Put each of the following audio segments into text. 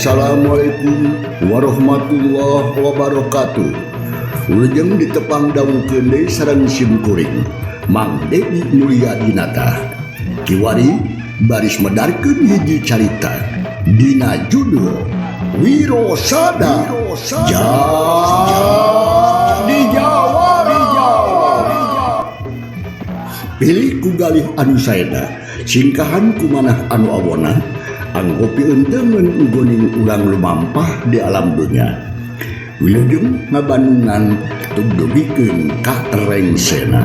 Assalamualaikum warahmatullahi wabarakatuh. Wilujeng ditepang dangukeun deui sareng sim kuring Mang Dedi Mulyadinata. Kiwari baris medarkeun hiji carita dina judul Wirosada Jadi Jawara. Pilih ku galih anu saena, singkahan ku manah anu awona, anggo pieunteumeun nggoning urang lumampah di alam dunya. Wilujeng ngabandungan tugdugikeun ka rengsena.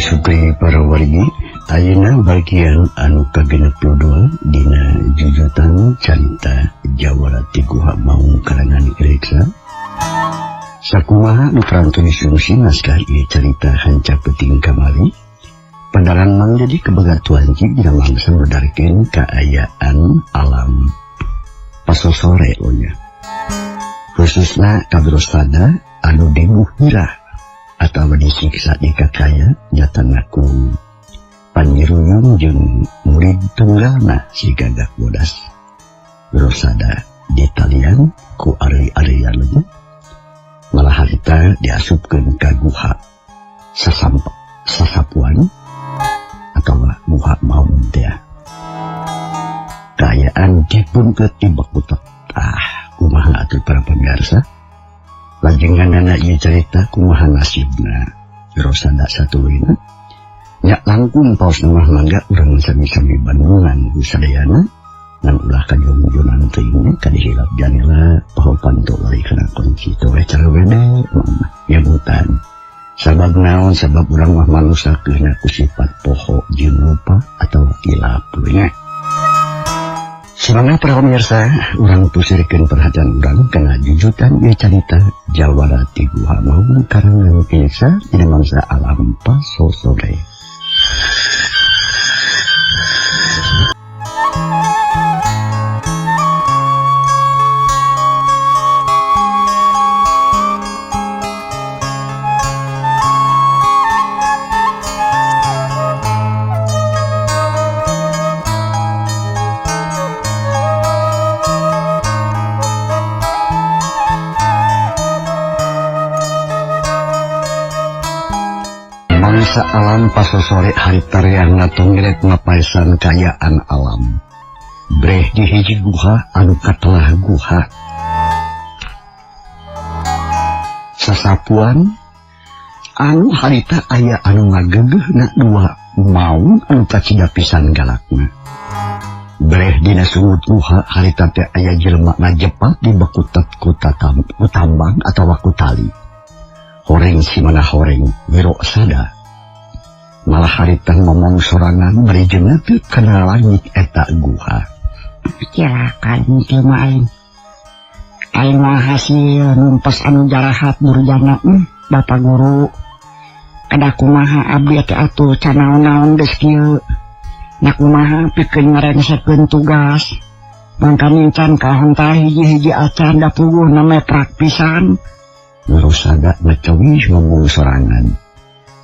Supri para wargi, ayeuna bagian anu ka-62 dina jujutan carita Jawara ti Guha Maung karangan Reksa. Sakumaha nu parantos disungsi naskah ieu carita hanca peuting kamari. Pandaran Mang Dedi kabagatuan dina mangsa medarkeun kaayaan alam pasosore nya. Khususna ka Wirosada anu dibuhirah atau disiksa di kakaya nyatana ku Panyiruyung jeung murid tunggalna si Gagak Bodas. Wirosada ditalian ku areuy-areuyan malah harita diasupkeun ka guha sasapuan atawa guha maung teh. Kaayaan dipun tibak butek. Ah, kumaha atuh para pemirsa? Lajenganana ieu carita kumaha nasibna Wirosada satuluyna nya langkung paos mah mangga urang sami-sami bandungan sadayana ngan ulah kajongjonan teuing kadihilap janela poho panto lari kana kunci teh we cara wede mah nyebutan sabab naon sabab urang mah manusia keuna ku sifat poho jeung lupa atau kilap nya. Semangat para pemirsa, urang pusirkeun perhatian urang kana jujutan ieu carita Jawara ti Guha Maung karangan Reksa dina mangsa alam pasosore. Mangsa alam pasosore harita reang ngatongrek ngapaesan kaayaan alam. Breh di hiji guha anu katelah guha sasapuan anu harita aya anu ngagegehna dua maung anu kacida pisan galakna. Breh dina sungut guha harita teh aya jelema ngajepat di bekutat ku tambang atawa ku tali. Horeng si mana horeng Wirosada. Malah harita ngomong sorangan bari jengeuteup kana langit eta guha. Silakan teu mah aing. Aing mah hasil numpas anu jarahat durjana Bapak Guru. Kada kumaha abdi teh atuh can naon-naon geus kieu. Nya kumaha pikeun ngarengsekeun tugas. Mangkaning can kahonta hiji-hiji acan da puguh na meprak pisan. Wirosada ngacawih ngomong sorangan.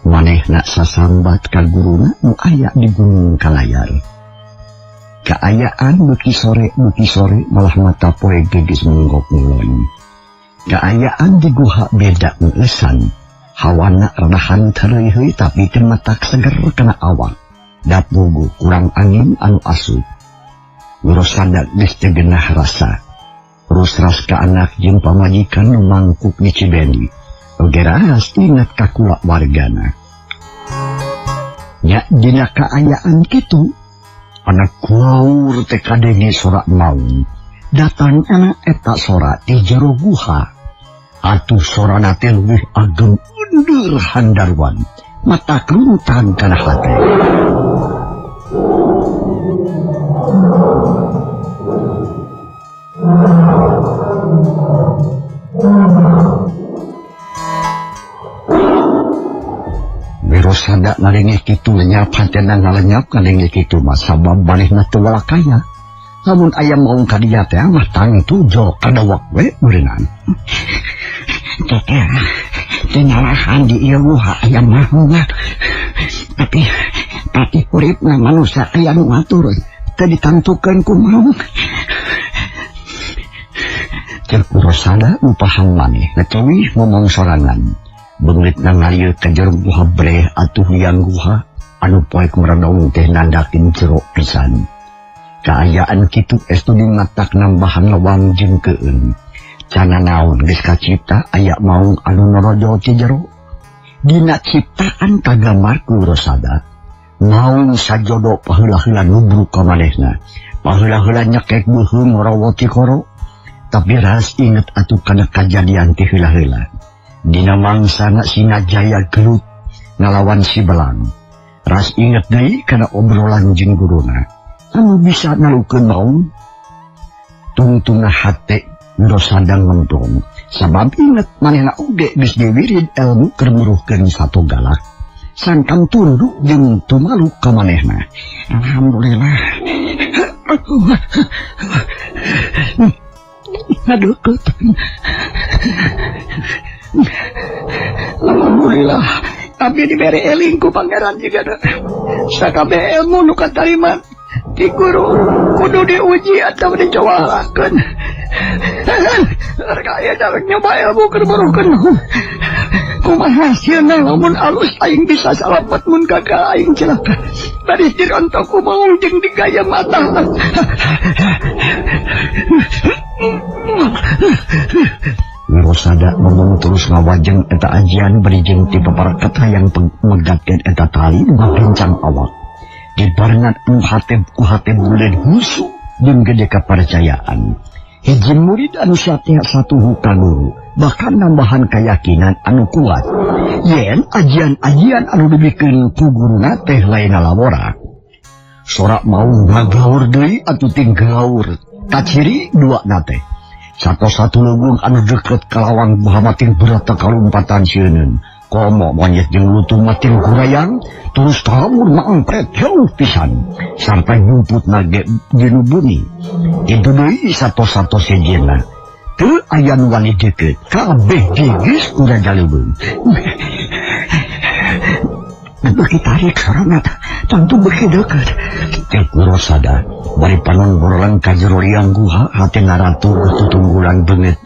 Manehna sasambat ka guruna nu aya di Gunung Kalayar. Kaayaan beuki sore malah mata poe geus menggok ngulon. Kaayaan di guha beda ngeusan. Hawana redahan tereuy-heuy tapi teu matak seger kana awak. Da puguh kurang angin anu asup. Wirosada geus teu genah rasa. Rusras ka anak jeung pamajikan nu mangkuk di Cibeni. Oge ras ingat ka kula wargana. Nya dina kaayaan kitu, anak kuaur teh kadenge sora maung. Datang anak eta sora ti jero guha. Atuh sorana teh leuwih ageng undur handarwan. Mata keruntang kana hate. Wirosada ngadenge kitu lenyap hatena ngalenyap ngadenge kitu mah sabab manehna teu walakaya. Lamun aya maung ka dinya teh mah tangtu jol kadawak we meureunaan. Teteh teu nyalahan di ieu guha aya maung. Tapi pati uripna manusia aya nu ngatur teu ditangtukeun ku maung. Ceuk Wirosada nu paham maneh leuwih ngomong sorangan. Beungeut ngalieu ka jero guha breh atuh liang guha anu poek merenung teh nandakin jero pisan. Kaayaan kitu estu dimatak nambahan lawang jeung keun. Cana naon geus kacipta aya maung anu norojol ti jero. Dina ciptaan kagambar ku Wirosada, maung sajodo paheula-heula nubruk ka manehna. Paheula-heula nyekek beuheung ngorowot ti koro. Tapi ras inget atuh kana kajadian ti heula-heula. Dina mangsana Singajaya gelut ngalawan si Belang. Ras inget deui kana obrolan jeung guruna. Anu bisa nalukeun maung. Tungtungna hate Wirosada ngemplong. Sabab inget manehna oge geus diwirid ilmu keur muruhkeun sato galak. Sangkan tunduk jeung tumaluk ka manehna. Alhamdulillah. Ngadeukeutan. Alhamdulillah, abdi diberi eling ku pangeran juga sakabeh ilmu nu katarima ti guru kudu diuji atau dicobakeun. Rek aya rek nyoba ilmu keur muruhkeun. Kumaha hasilna lamun alus aing bisa salamet mun gagal aing celaka. Bari dirontok ku maung jeung digaya mata. Wirosada ngomong terus ngawajeng eta ajian bari jeung ti paparakat hayang megatkeun eta tali nu ngagencang awak. Dibarengan anu hate ku hate buleud husu jeung gede kapercayaan. Hiji murid anu satea satuhu ka guru bahkan nambahan keyakinan anu kuat. Yen ajian-ajian anu dibikeun ku guruna teh lain lalawora. Sorak mau ngagaur deui atuh ting gaur. Kaciri dua nate. Satu-satu leuweung anu deket ka lawang guha mating berata kalumpatan sieuneun. Komo monyet jeung lutung mating gurayang terus kabur mangpret jauh pisan sampai nyumput nage dinu bumi. Kitu deui satu-satu sejenna. Teu aya nu wani deket, kabeh gigis ku Raja Leuweung. Beuki tarik sorana tentu beuki deukeut. Ceuk Wirosada bari panon borolang ka jero liang guha hate naratur tutunggulan beungeut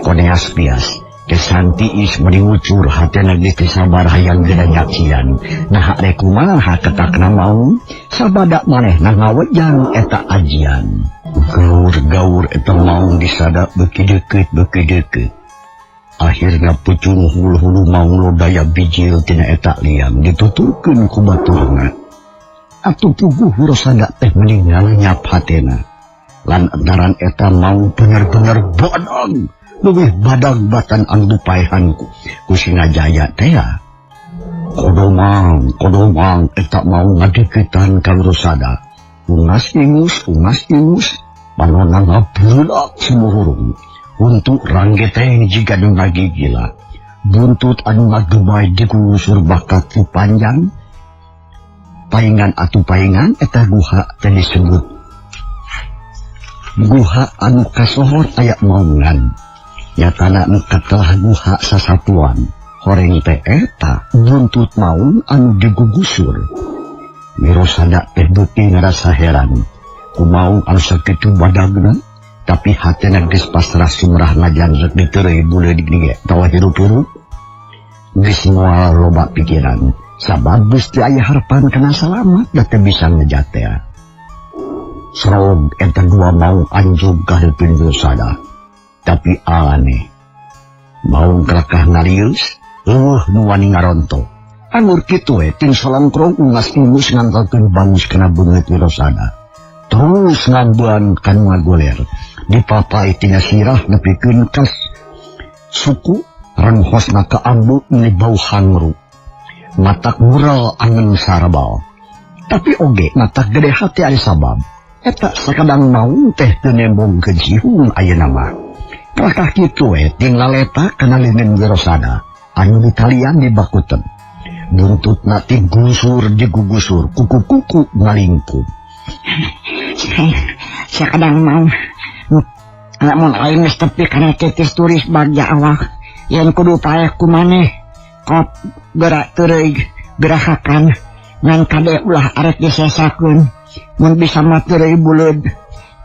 koneas pias. Kesan tiis meni ngucur hatena geus teu sabar hayang geuna nyaksian. Naha rek kumaha ketakna maung sabada manehna ngawejang eta ajian. Gaur-gaur eta maung disada beuki deukeut beuki deukeut. Akhirna pucung hulu-hulu maung lodaya bijil tina eta liang dituturkeun ku baturna. Atuh puguh Wirosada teh meni ngalenyap hatena. Lan antaran eta maung bener-bener badag. Leuwih badag batan anu dipaehan ku Singajaya teh. Kodomang, kodomang eta maung ngadeukeutan ka Wirosada. Ungas ingus, ungas ingus, panonna ngabuleuk sumuhurung. Untuk ranggeteng jiga nu ngagigila. Buntut anu ngagemay digusur bakat ku panjang. Paingan atuh paingan eta guha teh disebut guha anu kasohor aya maungan. Nyatana nu katelah guha sasatuan. Horeng teh eta buntut maung anu digugusur. Wirosada teh beuki ngarasa heran. Ku maung anu sakitu badagna, tapi hatena geus pasrah sumrah najan rek diteureuy buleud ge tawa hirup-hirup. Geus moal loba pikiran, sabab geus teu aya harapan kana salamat da teu bisa ngejat teh. Serog eta dua maung anjug ka hareupeun Wirosada. Tapi aneh, maung kelakah ngalius, eueuh nu wani ngaronto. Angur kitu we ting solongkrong ungas ingus ngantalkeun bangus kana beungeut Wirosada. Terus ngambean kanu ngagoler, dipapai tina sirah nepikeun kas suku renghosna kaambu meuni bau hangru. Matak mural angen sarabal. Tapi oge matak gede hati ari sabab. Eta sakadang maung teh teu nembongkeun sihung ayeuna mah. Kelakah kitu we ting laleta kana leungeun Wirosada anu ditalian di bakuten. Buntutna tigusur digugusur kuku-kuku ngalingkup. Sakadang mau lamun aing geus tepi kana titis turis bagja awak yen kudu paeh ku maneh kop gerak teureui gerahakan ngan kade ulah arek disesakeun mun bisa mah teureui buleud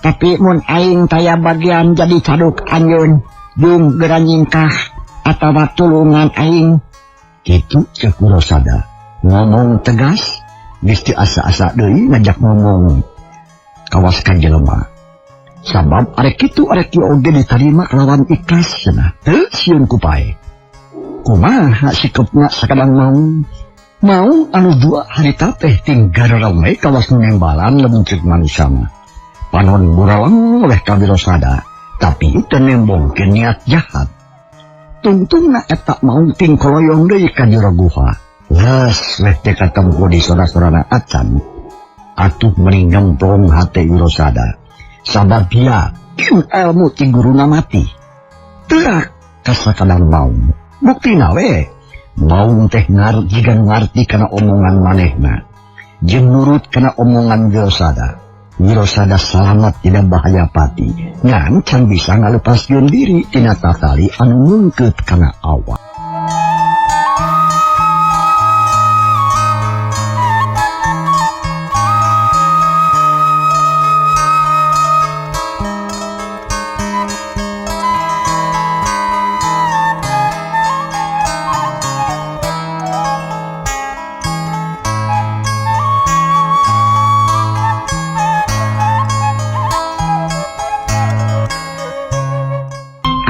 tapi mun aing taya bagian jadi caduk anjeun jeung geura nyingkah atawa tulungan aing. Kitu cek Wirasada ngomong tegas geus teu asa-asa deui ngajak ngomong kawas ka jelema. Sabab arek kitu arek kieu oge ditarima kalawan ikhlas cenah teu sieun ku pae. Kumaha sikepna sakadang maung? Maung anu dua harita teh tinggal rame kawas nu nembalan lamun ceuk manusia mah. Panon buraleng oleh ka Wirasada, tapi teu nembongkeun niat jahat. Tungtungna eta maung ting koloyong deui ka jero guha. Leus weh teh katempo di sora-sorana acan. Atuh meuring ngemplong hate Wirasada. Sabab yakin ilmu ti guruna mati. Terak kasakadang maung. Buktina we, maung teh jiga ngarti kana omongan manehna. Jeung nurut kana omongan Wirasada. Wirasada salamat tina bahaya pati. Ngan can bisa ngalepaskeun diri tina tatali anu mungkeut kana awak.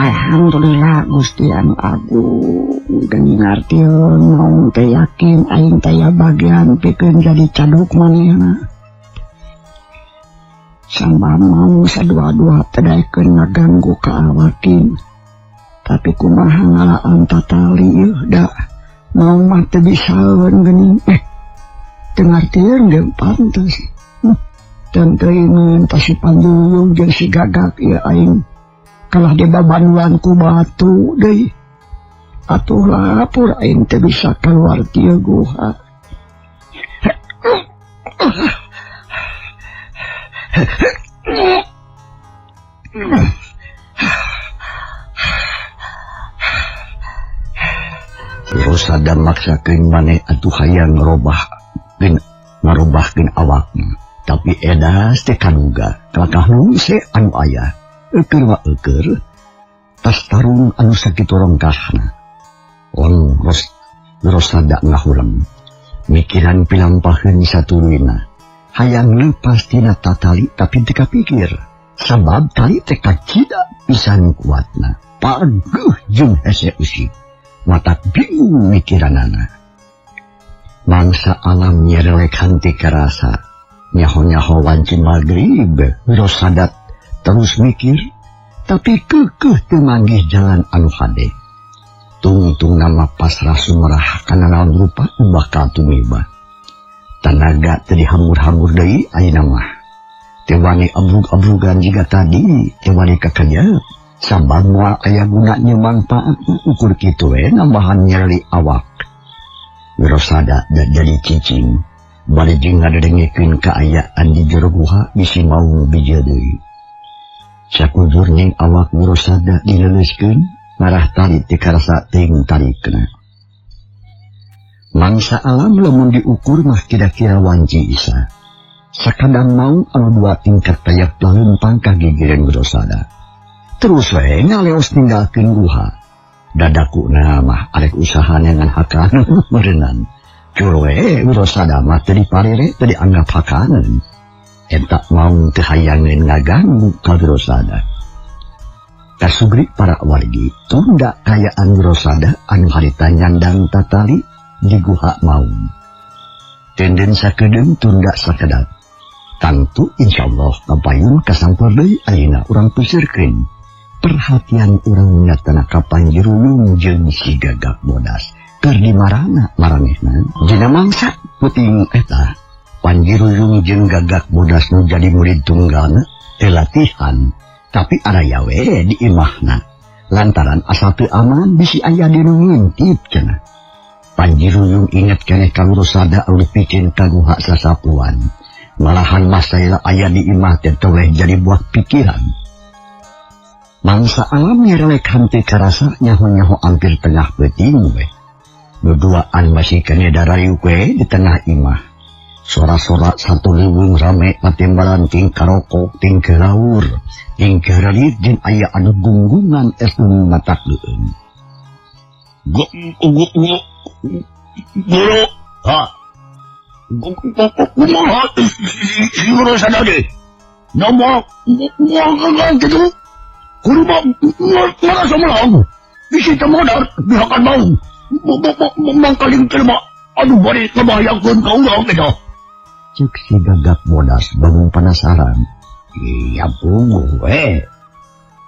Alhamdulillah Gusti anu agung geuning ngartieun maung teh yakin aing teh bagian pikeun jadi caduk manehna. Sabab maung sadua-dua teh daekeun ngaganggu ka awakin. Tapi kumaha ngalaan tatali ieu da maung mah teu bisaeun geuning. Teu ngartieun ge pantes. Teuing tah si Panjuyung jeung si Gagak ieu aing kalah dibabanduan ku batu deui. Atuh lapur aing teu bisa keluar ti guha. Wirasada maksakeun maneh atuh hayang ngarobahkeun awakna. Tapi edas teh kaduga kalakah hese anu aya. Eukeur wa eukeur tas tarung anu sakitu rongkahna. Wong Wirasada ngahuleng mikiran pilampaheun satuluyna. Hayang leupas tina tatali tapi teu kapikir. Sabab tali teh kacida pisan kuatna. Pageuh jeung hese usik. Matak bingung mikiranana. Mangsa alam nyerelek hante karasa. Nyaho-nyaho wanci magrib Wirasada terus mikir, tapi kekeh teu manggih jalan anu hade. Tungtung nama pasrah sumerah kana naon rupa bakal tumiba. Tanaga teu dihambur-hambur deui ayeuna mah. Teu wani abrug-abrugan jiga tadi, teu wani kakajeup. Sabab moal aya guna nyemangpaatna ukur kitu we nambahan nyereli awak. Wirasada jadi cicing, bari jeung ngadengekeun kaayaan di jero guha bisi maung bijeu deui. Sakujur ning awak Wirasada dileuleuskeun marah tali teu karasa teuing tarikna. Mangsa alam lamun diukur mah kira-kira wanci isa. Sakadang maung anu dua tingkat tayap lalempang ka gigireun Wirasada. Terus we ngaleos ninggalkeun guha. Dadakuna mah arek usaha ngan hakaneun meureunnan. Cur we Wirasada mah teu diparere teu dianggap hakaneun. Eta maung teu hayangeun ngaganggu ka Wirasada. Kasugri para wargi tunda kayaan Wirasada anu harita nyandang tatali di guha maung. Tenden sakedeung tunda sakedap. Tangtu insyaallah kapayun kasampeur deui ayeuna urang pusirkeun. Perhatian urang nyatana ka Panjiruyung jeung si Gagak Bodas. Keur di marana maranehna dina mangsa puting eta. Panjiruyung jeung Gagak Bodas nu jadi murid tunggalna teu latihan, tapi araya we di imahna. Lantaran asa teu aman bisi aya di nu ngintip cenah. Panji Ruyung inget keneh ka Wirosada anu dipikeun ka guha sasapuan. Malahan masalah aya di imah teh toleh jadi buah pikiran. Mangsa alam nyerelek hante karasa nyaho-nyaho hampir tengah peuting we. Duduaan masih keneh darariuk we di tengah imah. Sora-sora satu leuweung rame patimbalan ting karokok ting keraur ting keralit jeung aya anu gunggungan es nu matak leueung. Guru, ha. Kumaha si Wirosada deh? Nama moal gitu. Guru mah ngarasa melang. Bisi teu modar dihakan maung. Mangkaling jelema anu bari ngabahayakeun ka urang eta. Cek si Gagak Bodas bangun penasaran. Iya puguh we.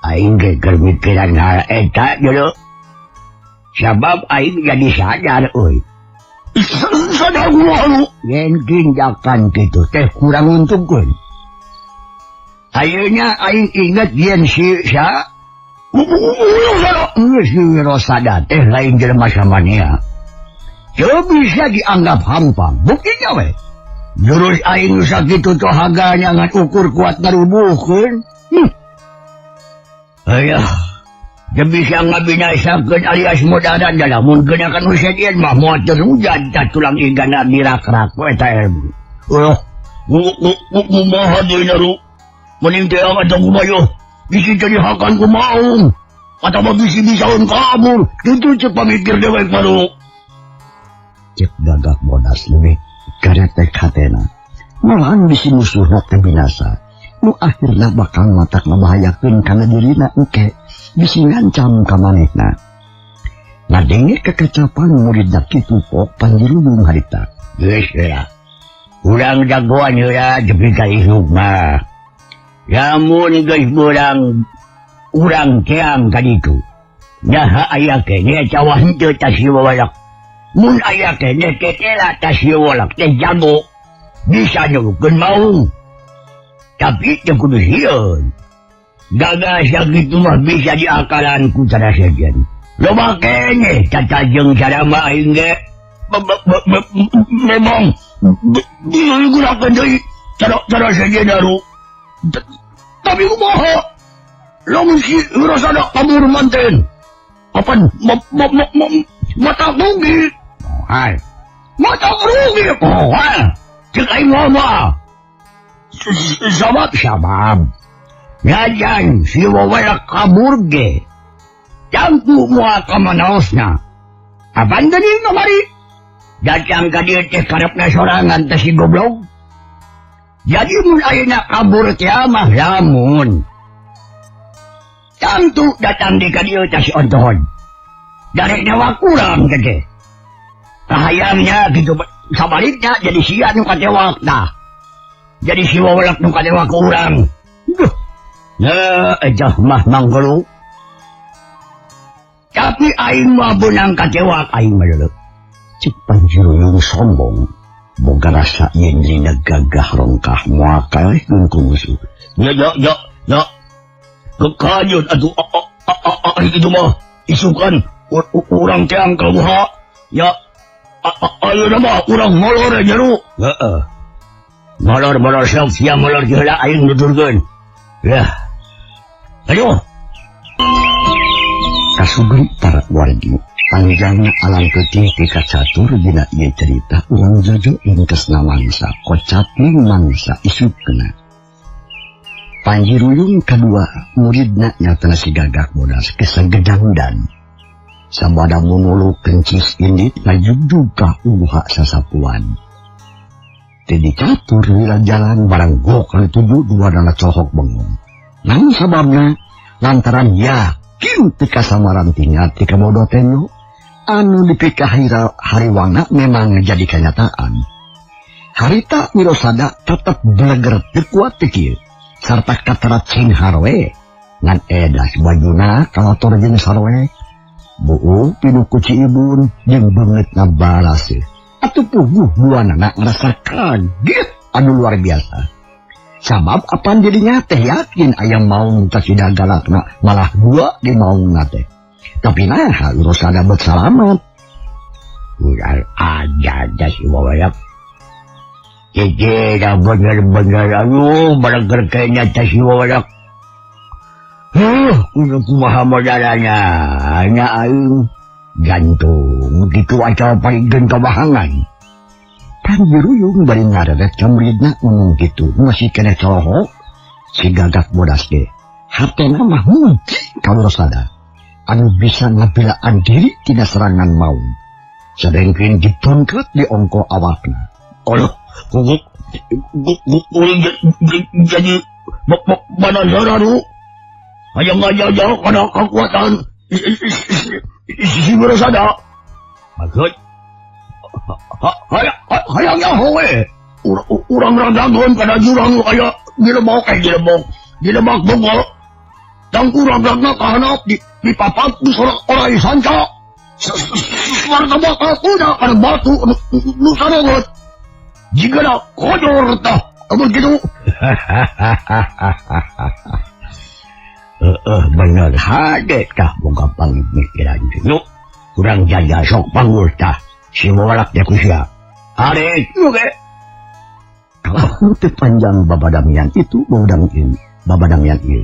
Aing ge keur mikiran hal eta jero. Sabab aing jadi sadar euy. Sadar kumaha lu? Yen tindakan kitu teh kurang untungkeun. Ayeuna aing inget yen si sa si Wirosada teh lain jelema samania. Teu bisa dianggap hampang, buktinya we. Jurus aing nu sakitu tohagana ngan ukur kuat ngarubuhkeun. Ayah, teu bisa ngabinasakeun alias modaran da lamun geunakan nu sejen mah moal terwujud ta tulang igana dirak-rak we eta ilmu. Ulah, kumaha deui naru? Mending teh atau kumaha bisi jadi hakan ku maung atawa bisi bisaeun kabur. Kitu cek pamikir dewek baru. Cek Gagak Bodas leuwih karetek hatena. Malahan bisi musuhna teh binasa. Nu akhirna bakal matak ngabahayakeun kana dirina engke bisi ngancam ka manehna. Ngadenge kekacapan muridna kitu pok Panji Ruyung harita. Geus heula. Urang jagoan heula jepi ka isuk mah. Lamun geus beurang urang teang ka ditu. Naha aya keneh cawah henteu tas si wawalak. Mun aya keneh tetela tas si wawalak teh jago. Bisa nyurukeun maung. Tapi teu kudu sieun. Gagah sakitu mah bisa diakalan ku cara sejen. Loba keneh caca jeung sarama aing ge. Memang digunakeun deui cara sejen daru. Tapi kumaha? Lamun si Wirosada kabur manten. Kapan mata rugi? Hai. Mata rugi. Oh, hai. Cek aing mah. Sabab sabab. Najan si wawalak kabur ge. Tangtu moal ka manaosna. Apan geuning kamari? Datang ka dieu teh karepna sorangan teh si goblok. Jadi mun ayeuna kabur teh mah lamun. Tangtu datang di ka dieu teh si ontohon. Darek nyawa kurang teh. Kahayangnya gitu sabaliknya jadi sia nu katewak tah. Jadi si wawalak nu katewak ku urang. Duh. Nah, ejah mah manggelu. Tapi aing mah beunang katewak aing mah deuleu. Cek Panji Ruyung sombong. Boga rasa yen dirina gagah rongkah moal kaelehkeun ku musuh. Ya ya ya ya. Kekajut atuh itu mah isukan urang teang ka guha. Ya ayeuna mah urang molor jero. Heeh. Molor-molor sok sia molor heula aing nuturkeun. Ya. Ayo. Kasugri para wargi panjangna alam peuting ti kacatur dina ieu cerita urang jojo ingkesna mangsa kocap ning mangsa isukna. Panji Ruyung kadua muridna nyatana si Gagak Bodas kesagedangdan. Sabada munulu kencis indit ngajugjug ka uha sasapuan. Teu dicatur lila jalan barang gok anu tujuh dua dana cohok bengong. Nang sababna lantaran yakin teu kasamaran tinggal ti kabodo tenyo anu dipikahira hariwangna memang jadi kenyataan. Harita Wirosada tetep bleger teu kuat teu kieu sarta katarat cing harwe ngan edas bajuna kalotor jeung sarwe. Buu pinuh ku Ciibun jeung beungeutna balaseuh. Atuh puguh duanana ngerasa kaget anu luar biasa. Sabab apan dirinya teh yakin aya maung tasida galakna malah dua di maungna teh. Tapi naha Wirosada bet salamat. Ulah aja aja si wawayak. Jeje dah bener-bener aduh barang kayaknya si wawayak. Kudu kumaha modalnya nya aing jantung kitu acara paling kabahangan. Panjiruyung bari ngareret ka muridna ngomong kitu masih keneh coloho si gagak bodas ge. Hatena mah hungki ka Wirasada anu bisa ngabelaan diri tina serangan maung. Sadengkeun dibongkret di ongko awakna. Aduh, jadi banazara hayang ngajajah kana kekuatan si Wirasada. Maksud hayang nyaho we. Urang radagon kana jurang aya di lebok di lebak Bogor. Tangkurang ragna kahanap di papat di sorak orai sanca. Suara bakal kuda kana batu nu sarongot. Jigana kojor tah amun kitu. Bener hade tah boga pamikiran nu kurang jaga sok panggul tah si walak teh ku sia are kieu ge kalau teu panjang babadamian itu babadamian ieu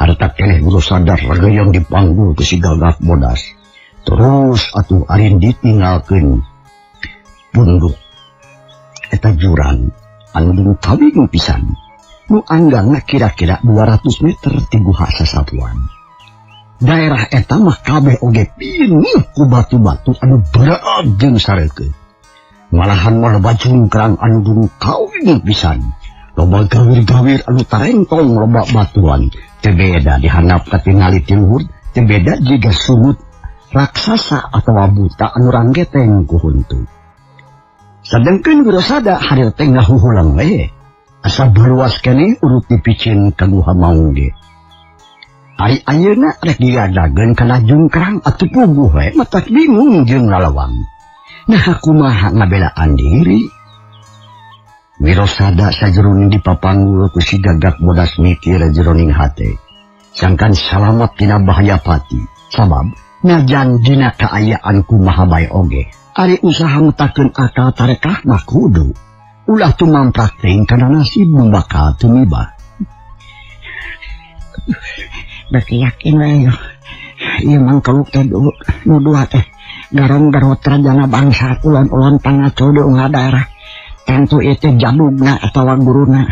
harta keneh guru sadar regeyong dipanggul ku si gagak bodas terus atuh arin ditinggalkeun punduk eta jurang anu dingkawing pisan nu anggangna kira-kira 200 meter ti guha sasatuan. Daerah eta mah kabeh oge pinuh ku batu-batu anu berat jeung sareukeut. Malahan mah loba jungkrang anu dungkawing pisan. Loba gawir-gawir anu tarengtong loba batuan. Teu beda dihandap katingali ti luhur, teu beda jiga sungut raksasa atawa buta anu ranggeteng ku huntu. Sadengkeun Wirasada harir teh ngahuhulang we. Asa baruas keneh urut dipicin ka guha maung ge. Ari ayeuna rek diadageun kana jungkrang atuh puguh we matak bingung jeung lalawang. Nah kumaha ngabelaan diri? Wirasada sajeroning dipapanggul ku si gagak bodas mikir jeroning hate. Sangkan salamet tina bahaya pati. Sabab najan dina kaayaan kumaha bae oge. Ari usaha mutakeun akal tarekah mah kudu. Ulah tumamprak teuing kana nasib nu bakal tumibah. Beki yakin we ieu mangkeluk teh nu dua teh garong-garot rajana bangsa ulon-ulon pangaco di unggal daerah. Tentu ieu teh jadugna atawa guruna.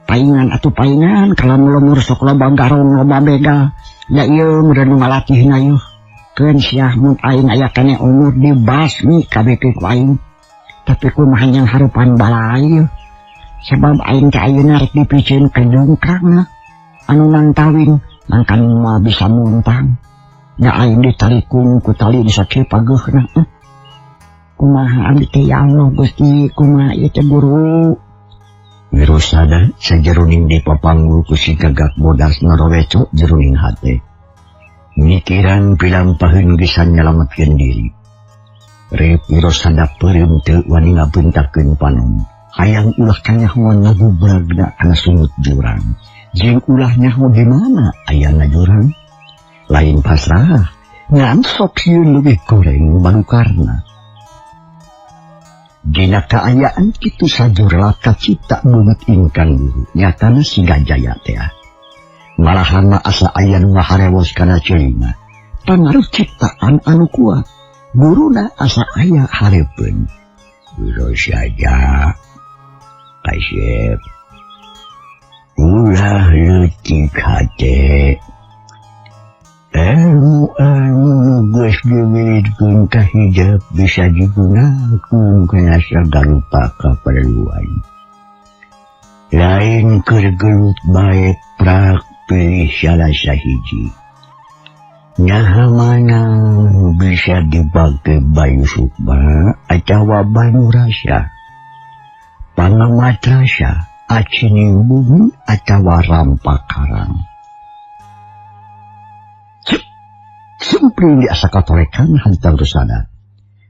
Paingan atuh paingan kalau lemur sok loba garong loba begal. Da ieu meureun nu ngalatihna ieu. Keun siah mun aing aya keneh umur dibasmi kabeh ku aing. Tapi kumaha yang harupan balai sebab aing teh ayeuna rek dipiceun ka jungkrang anu nangtawing mangkan moal bisa muntang da aing ditarikung ku tali disakieu pageuhna. Kumaha abdi teh ya Allah Gusti kumaha ieu teh guru. Wirasada sajeroning dipapanggul ku si gagak bodas ngaroweco jeroning hate mikiran pilampaheun bisa nyalametkeun diri. Rep Wirasada peureum teu wani ngabeuntakeun panon. Hayang ulah kanyahoan ngagubragna kana sungut jurang. Jeung ulah nyaho di mana ayana jurang? Lain pasrah, ngan sok sieun leuwih goreng banukarna. Dina kaayaan kitu sajurla kacipta beungeut ingkang guru nyatana si Gajaya teh. Malahan mah asa aya nu ngaharewos kana ceulina. Pangaruh ciptaan anu kuat. Guruna asa aya hareupeun. Wirasada kasep ulah leutik hate. Ilmu anu geus diwiridkeun ka hijab bisa digunakeun kana sagala kaperluan. Lain keur gelut bae prak pilih salah sahiji. Nyaha mana bisa dipake bayu sukma atawa bayu rasa. Pangamat rasa acining bumi atawa rampak karang. Sempring di asa katorekan hantar Wirasada.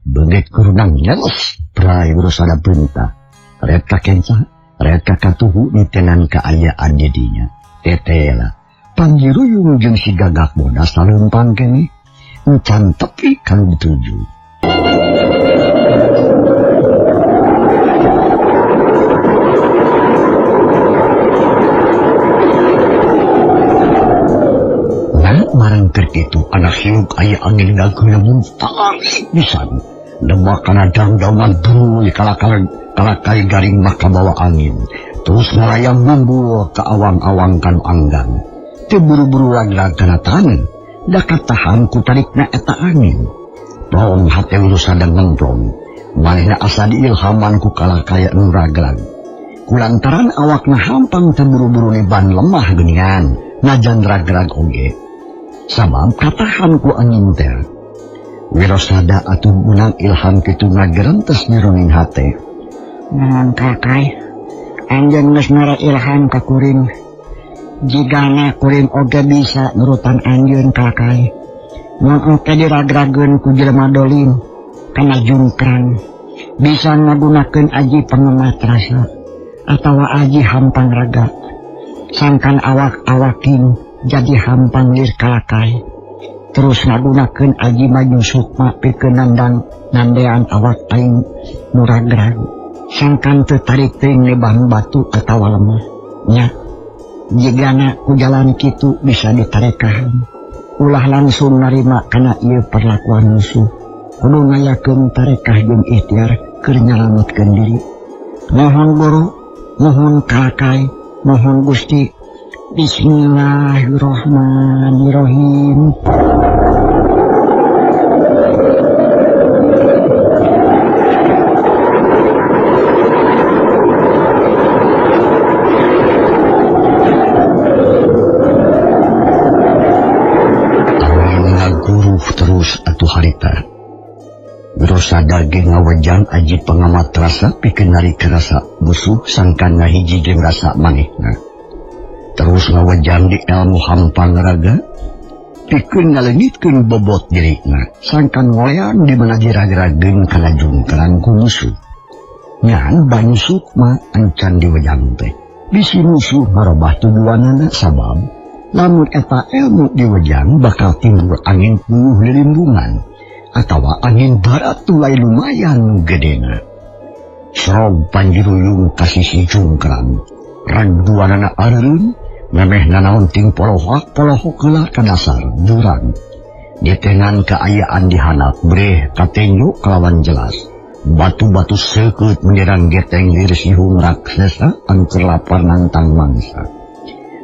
Beungeut kurunang nyeles prai Wirasada beunta. Ret ka kenca, ret ka katuhu ditenan kaayaan didinya. Tetela panggiruyung jeung si gagak bodas saleumpang keneh. Encan tepi kanu dituju. Barang keur kitu anak hiuk aya angin ngageuleumun tarik pisan. Demak kana dangdangan duruy kalakai garing mah kabawa angin. Terus ngalayang mumbul ka awang-awang kanu anggang. Teu buru-buru raglag kana taneuh, da katahan ku tarikna eta angin. Plong hate Wirasada ngemplong. Manehna asa diilhaman ku kalakaya nu raglag. Kulantaran awakna hampang teu buru-buru niban lemah geuningan, najan raglag oge. Sabab katahan ku angin teh. Wirasada atuh menang ilham kitu ngagerentes nyeroning hate. Naon kakai, anjeun geus mere ilham ka kuring. Jigana kuring oge bisa nurutan anjeun kakai. Mun oke diragrageun ku jelema dolim kana jungkrang, bisa ngagunakeun aji pengemat rasa atawa aji hampang raga. Sangkan awak-awakin jadi hampang lir kalakai. Terus ngagunakeun aji maju sukma pikeun nandang nandean awak aing nu ragrag. Sangkan teu tarik teuing lebang batu atawa lemah. Nya jigana ku jalan kitu bisa ditarekahan. Ulah langsung narima kana ieu perlakuan musuh. Kudu ngayakeun tarekah jeung ikhtiar keur nyalametkeun diri. Mohon guru, mohon kalakai, mohon Gusti. Bismillahirrahmanirrahim. Angin ngaguruh terus atuh harita. Wirasada ge ngawejang aji pengamat rasa pikeun narik rasa musuh sangkan ngahiji jeung rasa manehna. Terus ngawejang di ilmu hampang raga pikeun ngaleungitkeun bobot dirina sangkan ngoleang di mana diragrageun kana jungkrang ku musuh. Ngan banyu sukma encan diwejang teh bisi musuh marobah tujuanana sabab lamun eta ilmu diwejang bakal timbul angin puyuh lilimbungan atawa angin barat tulai lumayan gedena. Srog panjiruyung ka sisi jungkrang ragduanana areureun memeh nanaon ting polohok polohok heula ka dasar jurang. Ditenan kaayaan dihandap breh katenjo kalawan jelas. Batu-batu seukeut menyerang geteng lir sihung raksasa anu keur lapar nantang mangsa.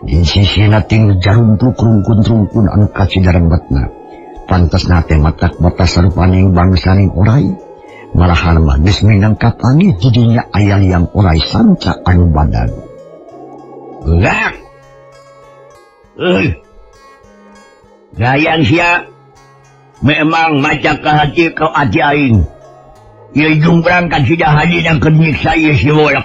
Di sisina ting jarumpluk rungkun-rungkun anu kacidarembetna. Pantasna teh matak batas sarupaning bangsaning orai. Malahan mah geus minangka panggih didinya aya liang orai sanca anu badag. Gak. Gayang sia memang maca ka hati kau ati aing. Ieu jungkrang kan sida hadi nang keur nyiksa ieu si wolek.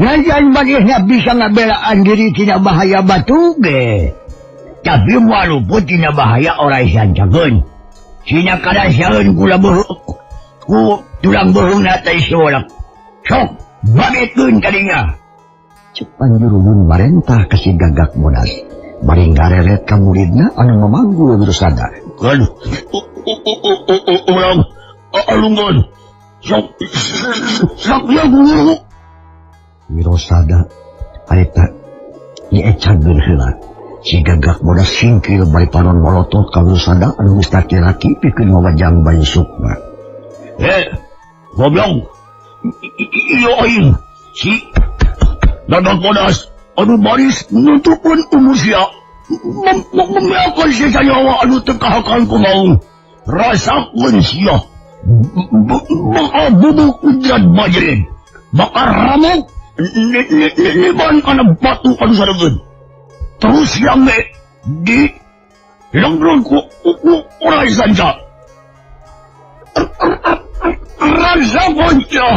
Najan manehna bisa ngabelaan diri tina bahaya batu ge. Tapi walaupun tina bahaya orai sancakeun. Sina kadasieun kula ku tulang beuheungna teh si wolek. Sok babetkeun kadinya. Cek Panjuruyun marentah ka si Gagak Bodas. Bari ngareret ka muridna anu mamanggul Wirasada. Aduh, urang alunggon. Sok sok ya guru. Wirasada harita niecageun heula. Si Gagak Bodas singkil bari panon molotot ka Wirasada anu geus laki-laki pikeun ngawajang Bayu Sukma. Goblok. Ieu aing si Gagak Bodas anu baris nutupun umur sia memeakan sisa nyawa anu teu kahakan ku maung. Rasakeun sia bakal bubuk kudrat bajrin bakal ramuk niban kana batu anu saregeun. Terus yang di langgrong ku orai sanca. Rasakeun sia.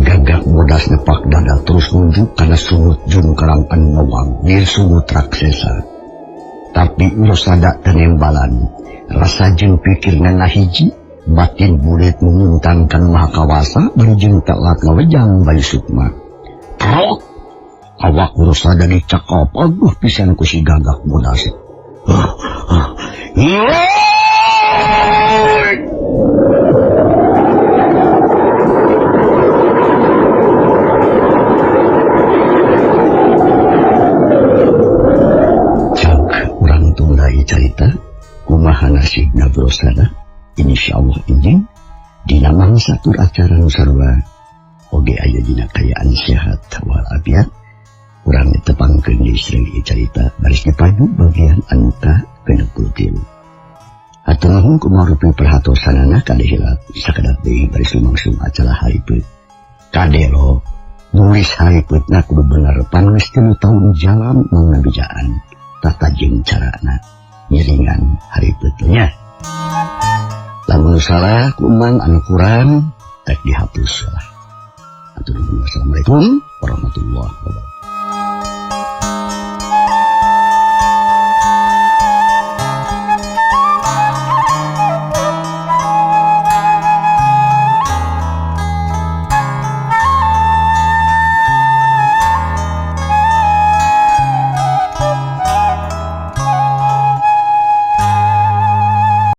Gagak Bodas nepak dada terus nunjuk kana sungut jungkrang anu ngawang lir sungut raksasa. Tapi Wirasada tenembalan, rasa jeung pikirna ngahiji, batin burit menguntangkan maha kawasa bari jeung telat ngawejang Bayu Sukma. Krok! Awak Wirasada dicekop aguh pisan ku si Gagak Bodas. Insyaallah enjing dina mangsa tur acara nu sarua oge aya dina kayaan sehat walafiat. Urang ditepangkeun di sareng carita baris dipadu bagian anu ka 63. Hatur nuhun kumaha rupi perhatosanana kade hilap sakedap deui baris lumangsung acara haripeup. Kade lo nulis haripeutna kudu bener pan geus 3 tahun jalan mangabijaan tata jeung carana ngiringan haripeup nya. Lamun salah ku Mang anu kurang rek dihapus lah. Hatur nuhun. Wassalamualaikum warahmatullahi wabarakatuh.